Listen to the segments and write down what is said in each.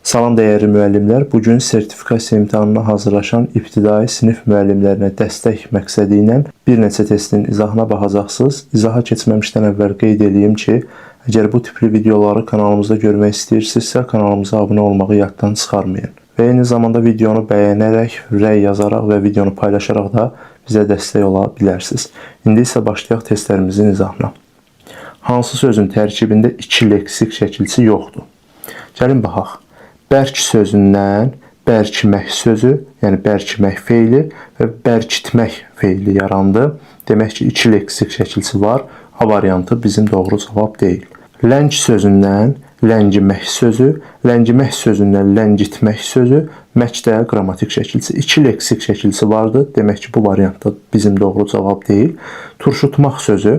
Salam dəyərli müəllimlər, bu gün sertifikasiya imtahanına hazırlaşan ibtidai sinif müəllimlərinə dəstək məqsədi ilə bir neçə testin izahına baxacaqsınız. İzaha keçməmişdən əvvəl qeyd eləyim ki, əgər bu tipli videoları kanalımızda görmək istəyirsinizsə, kanalımıza abunə olmağı yaddan çıxarmayın. Və eyni zamanda videonu bəyənərək, rəy yazaraq və videonu paylaşaraq da bizə dəstək ola bilərsiniz. İndi isə başlayaq testlərimizin izahına. Hansı sözün tərkibində iki leksik şəkilçi yoxdur? Gəlin baxaq. Bərk sözündən bərkimək sözü, yəni bərkimək feili və bərkitmək feili yarandı. Demək ki, iki leksik şəkilçi var. A variantı bizim doğru cavab deyil. Ləng sözündən ləngimək sözü, ləngimək sözündən ləngitmək sözü, mək də qrammatik şəkilçi. İki leksik şəkilçi vardı. Demək ki, bu variantda bizim doğru cavab deyil. Turşutmaq sözü.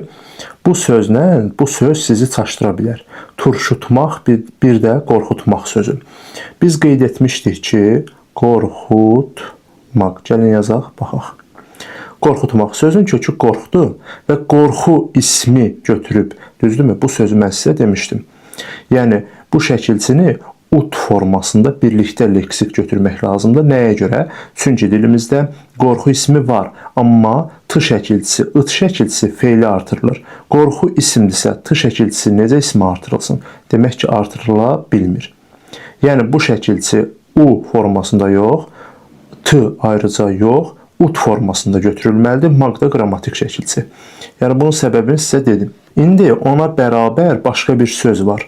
Bu sözlə bu söz sizi çaşdıra bilər. Turşutmaq bir də qorxutmaq sözü. Biz qeyd etmişdik ki, qorxutmaq. Gəlin yazaq, baxaq. Qorxutmaq sözün kökü qorxdu və qorxu ismi götürüb, düzdürmü? Bu sözü mən sizə demişdim. Yəni bu şəkilçini ut formasında birlikdə leksik götürmək lazımdır. Nəyə görə? Çünki dilimizdə qorxu ismi var, amma t şəkilçisi, ıt şəkilçisi feili artırılır. Qorxu isimdirsə, t şəkilçisi necə ismi artırılsın? Demək ki, artırıla bilmir. Yəni bu şəkilçi u formasında yox, t ayrıca yox, ut formasında götürülməlidir. Maq da qrammatik şəkilçi. Yəni bunun səbəbini sizə dedim. İndi ona bərabər başqa bir söz var.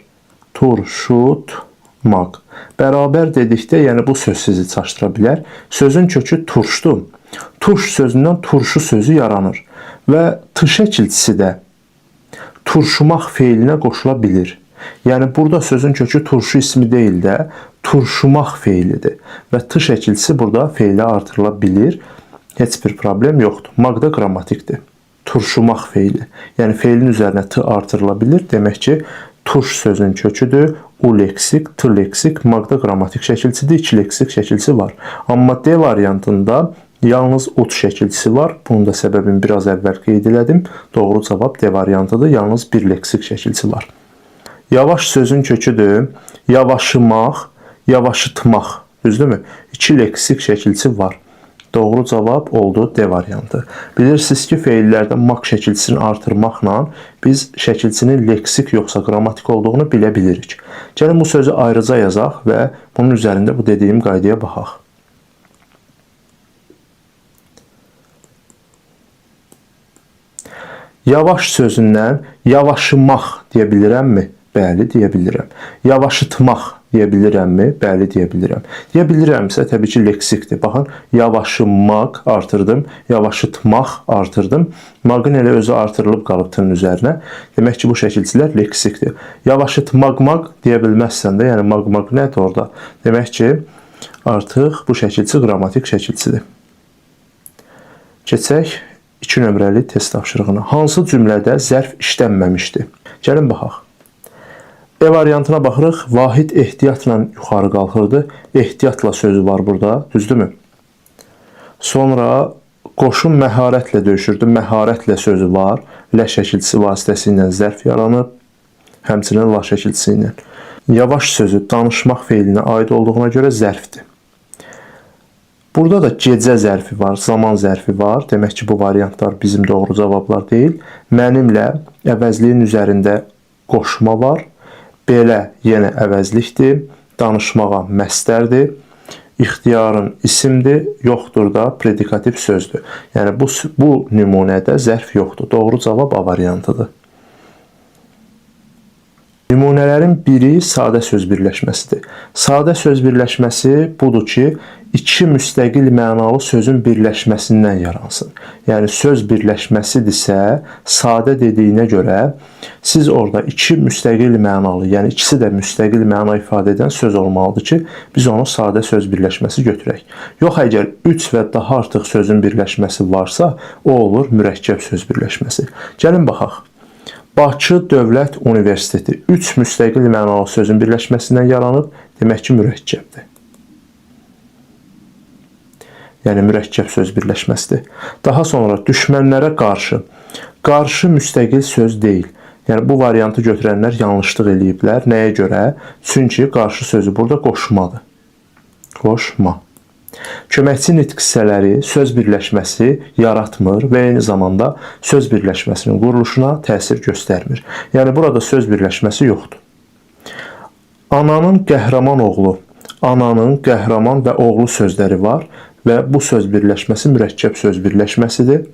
Turşutmaq. Bərabər dedikdə, yəni bu söz sizi çaşdıra bilər. Sözün kökü turşdur. Turş sözündən turşu sözü yaranır və t şəkilçisi də turşumaq feilinə qoşula bilir. Yəni burada sözün kökü turşu ismi deyil də turşumaq feilidir və t şəkilçisi burada feilə artırıla bilir. Heç bir problem yoxdur. Maq da qrammatikdir. Turşumaq feili. Yəni feilin üzərinə t artırıla bilir. Demək ki, turş sözünün köküdür. U leksik, t leksik, maq da qrammatik şəkilçidir. İki leksik şəkilçi var. Amma D variantında yalnız ut şəkilçisi var. Bunun da səbəbini biraz əvvəl qeyd elədim. Doğru cavab D variantıdır. Yalnız bir leksik şəkilçi var. Yavaş sözün köküdür. Yavaşımaq, yavaşıtmaq. Düzdürmü? İki leksik şəkilçi var. Doğru cavab oldu D variantı. Bilirsiniz ki, feillərdə maq şəkilçisini artırmaqla biz şəkilçinin leksik yoxsa qrammatik olduğunu bilə bilirik. Gəlin bu sözü ayrıca yazaq və bunun üzərində bu dediyim qaydaya baxaq. Yavaş sözündən yavaşımaq deyə bilirəmmi? Bəli, deyə bilirəm. Yavaşıtmaq deyə bilirəmmi? Bəli, deyə bilirəm. Deyə bilirəmsə, təbii ki, leksikdir. Baxın, yavaşımaq artırdım, yavaşıtmaq artırdım. Maqın elə özü artırılıb qalıb t-nin üzərinə. Demək ki, bu şəkilçilər leksikdir. Yavaşıtmaq-maq deyə bilməzsən də, yəni maq-maq nədir orada? Demək ki, artıq bu şəkilçi qrammatik şəkilçidir. Keçək 2 nömrəli test tapşırığına. Hansı cümlədə zərf işlənməmişdi? Gəlin baxaq. E variantına baxırıq. Vahid ehtiyatla yuxarı qalxırdı. Ehtiyatla sözü var burada, düzdürmü? Sonra qoşun məharətlə döyüşürdü. Məharətlə sözü var. Lə şəkilçisi vasitəsilə zərf yaranıb. Həmçinin la şəkilçisi ilə. Yavaş sözü danışmaq feilinə aid olduğuna görə zərfdir. Burada da gecə zərfi var, zaman zərfi var. Demək ki, bu variantlar bizim doğru cavablar deyil. Mənimlə əvəzliyin üzərində qoşma var. Belə yenə əvəzlikdir. Danışmağa məstərdir. İxtiyarın isimdir, yoxdur da predikativ sözdür. Yəni bu nümunədə zərf yoxdur. Doğru cavab A variantıdır. Nümunələrin biri sadə söz birləşməsidir. Sadə söz birləşməsi budur ki, iki müstəqil mənalı sözün birləşməsindən yaransın. Yəni söz birləşməsidirsə, sadə dediyinə görə siz orada iki müstəqil mənalı, yəni ikisi də müstəqil məna ifadə edən söz olmalıdır ki, biz onu sadə söz birləşməsi götürək. Yox, əgər 3 və daha artıq sözün birləşməsi varsa, o olur mürəkkəb söz birləşməsi. Gəlin baxaq. Bakı Dövlət Universiteti 3 müstəqil mənalı sözün birləşməsindən yaranıb, demək ki, mürəkkəbdir. Yəni mürəkkəb söz birləşməsidir. Daha sonra düşmənlərə qarşı. Qarşı müstəqil söz deyil. Yəni bu variantı götürənlər yanlışlıq eləyiblər. Nəyə görə? Çünki qarşı sözü burada qoşmadır. Qoşma. Köməkçi nitq hissələri söz birləşməsi yaratmır və eyni zamanda söz birləşməsinin quruluşuna təsir göstərmir. Yəni burada söz birləşməsi yoxdur. Ananın qəhrəman oğlu, ananın qəhrəman və oğlu sözləri var və bu söz birləşməsi mürəkkəb söz birləşməsidir.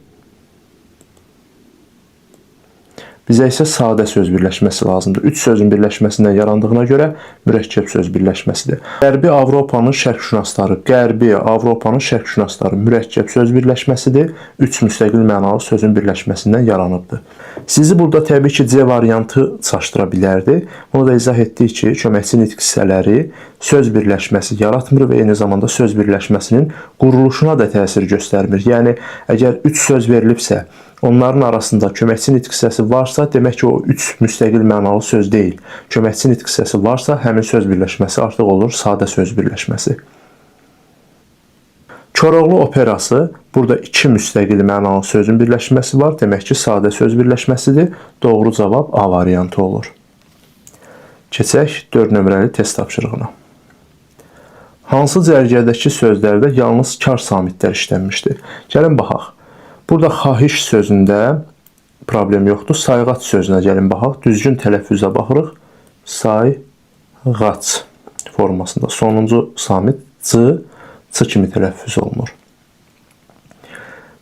Bizə isə sadə söz birləşməsi lazımdır. Üç sözün birləşməsindən yarandığına görə mürəkkəb söz birləşməsidir. Qərbi Avropanın şərqşünasları, Qərbi Avropanın şərqşünasları mürəkkəb söz birləşməsidir. Üç müstəqil mənalı sözün birləşməsindən yaranıbdır. Sizi burada təbii ki, C variantı çaşdıra bilərdi. Bunu da izah etdik ki, köməkçi nitq hissələri söz birləşməsi yaratmır və eyni zamanda söz birləşməsinin quruluşuna da təsir göstərmir. Yəni, əgər üç söz verilibsə, onların arasında köməkçi nitq hissəsi varsa, demək ki, o üç müstəqil mənalı söz deyil. Köməkçi nitq hissəsi varsa, həmin söz birləşməsi artıq olur sadə söz birləşməsi. Koroğlu operası, burada iki müstəqil mənalı sözün birləşməsi var. Demək ki, sadə söz birləşməsidir. Doğru cavab A variantı olur. Keçək 4 nömrəli test tapşırığına. Hansı cərgədəki sözlərdə yalnız kar samitlər işlənmişdir? Gəlin baxaq. Burada xahiş sözündə problem yoxdur. Sayğac sözünə gəlin baxaq. Düzgün tələffüzə baxırıq. Sayğac formasında. Sonuncu samit C, C kimi tələffüz olunur.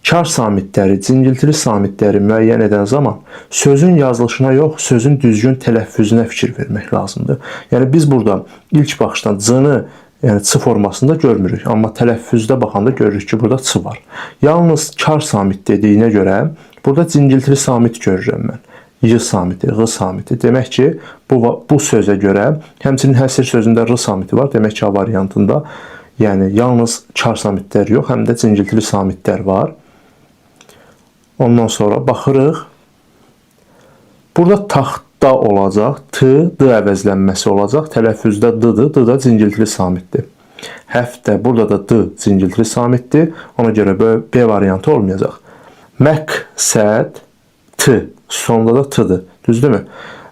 Kar samitləri, cingiltili samitləri müəyyən edən zaman sözün yazılışına yox, sözün düzgün tələffüzünə fikir vermək lazımdır. Yəni biz burada ilk baxışdan C-ni, yəni C formasında görmürük, amma tələffüzdə baxanda görürük ki, burada C var. Yalnız kar samit dediyinə görə burada cingiltili samit görürəm mən. Y samiti, Ğ samiti. Demək ki, bu sözə görə, həmçinin həsir sözündə R samiti var. Demək ki, A variantında yəni yalnız kar samitlər yox, həm də cingiltili samitlər var. Ondan sonra baxırıq. Burada taxtda olacaq. T, D əvəzlənməsi olacaq. Tələffüzdə D-dır. D da cingiltili samitdir. Həftə, burada da D cingiltili samitdir. Ona görə B variantı olmayacaq. Məqsəd T. Sonda da T-dır. Düzdürmü?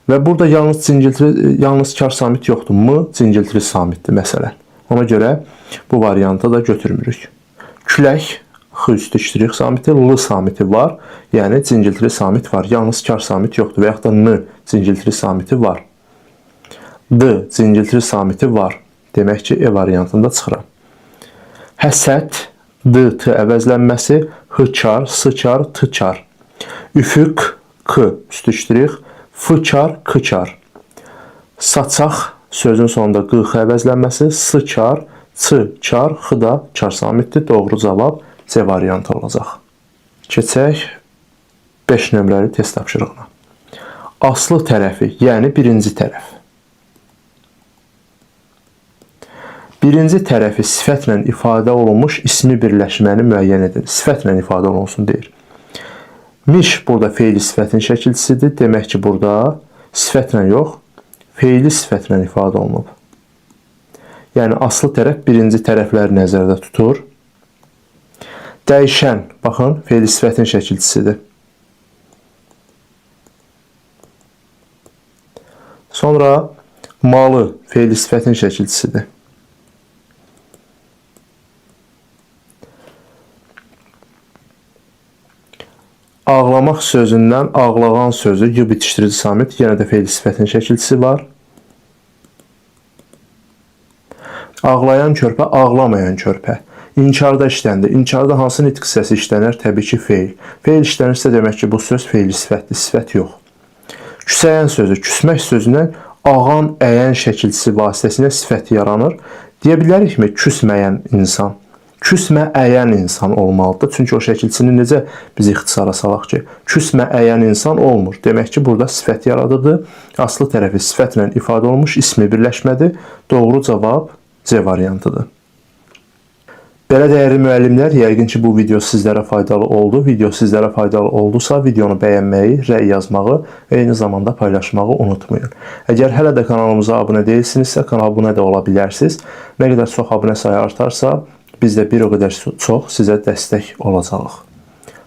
Və burada yalnız cingiltili, yalnız kar samit yoxdur. M cingiltili samitdir məsələn. Ona görə bu variantı da götürmürük. Külək, X üstü ştrix samiti, L samiti var. Yəni cingiltili samit var. Yalnız kar samit yoxdur. Və yaxud da N cingiltili samiti var. D cingiltili samiti var. Demək ki, E variantında çıxıram. Həsəd, D, T əvəzlənməsi, H kar, S kar, T kar. Üfüq, K üstü ştrix, F kar, K kar. Saçaq, sözün sonunda Q, X əvəzlənməsi, S kar, C kar, X da kar samitdir. Doğru cavab C variantı olacaq. Keçək 5 nömrəli test tapşırığına. Aslı tərəfi, yəni birinci tərəf. Birinci tərəfi sifətlə ifadə olunmuş ismi birləşməni müəyyən edin. Sifətlə ifadə olunsun deyir. Miş burada feili sifətin şəkilçisidir. Demək ki, burada sifətlə yox, feili sifətlə ifadə olunub. Yəni, aslı tərəf birinci tərəfləri nəzərdə tutur. Dəyişən, baxın, feili sifətin şəkilçisidir. Sonra malı feili sifətin şəkilçisidir. Ağlamaq sözündən ağlağan sözü y bitişdirici samit, yenə də feili sifətin şəkilçisi var. Ağlayan körpə, ağlamayan körpə. İnkarda işləndi. İnkarda hansı nitq hissəsi işlənər? Təbii ki, feil. Feil işlənirsə, demək ki, bu söz feili sifətdir, sifət yox. Küsəyən sözü, küsmək sözündən ağan, əyən şəkilçisi vasitəsilə sifət yaranır. Deyə bilərikmi küsməyən insan? Küsmə əyən insan olmalıdır. Çünki o şəkilçini necə biz ixtisara salaq ki, küsmə əyən insan olmur. Demək ki, burada sifət yaradıdır. Aslı tərəfi sifətlə ifadə olunmuş ismi birləşmədir. Doğru cavab C variantıdır. Belə dəyərli müəllimlər, yəqin ki, bu video sizlərə faydalı oldu. Video sizlərə faydalı oldusa, videonu bəyənməyi, rəy yazmağı və eyni zamanda paylaşmağı unutmayın. Əgər hələ də kanalımıza abunə deyilsinizsə, kanala abunə də ola bilərsiniz. Nə qədər çox abunə sayı artarsa, biz də bir o qədər çox sizə dəstək olacağıq.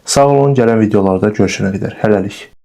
Sağ olun, gələn videolarda görüşənə qədər. Hələlik.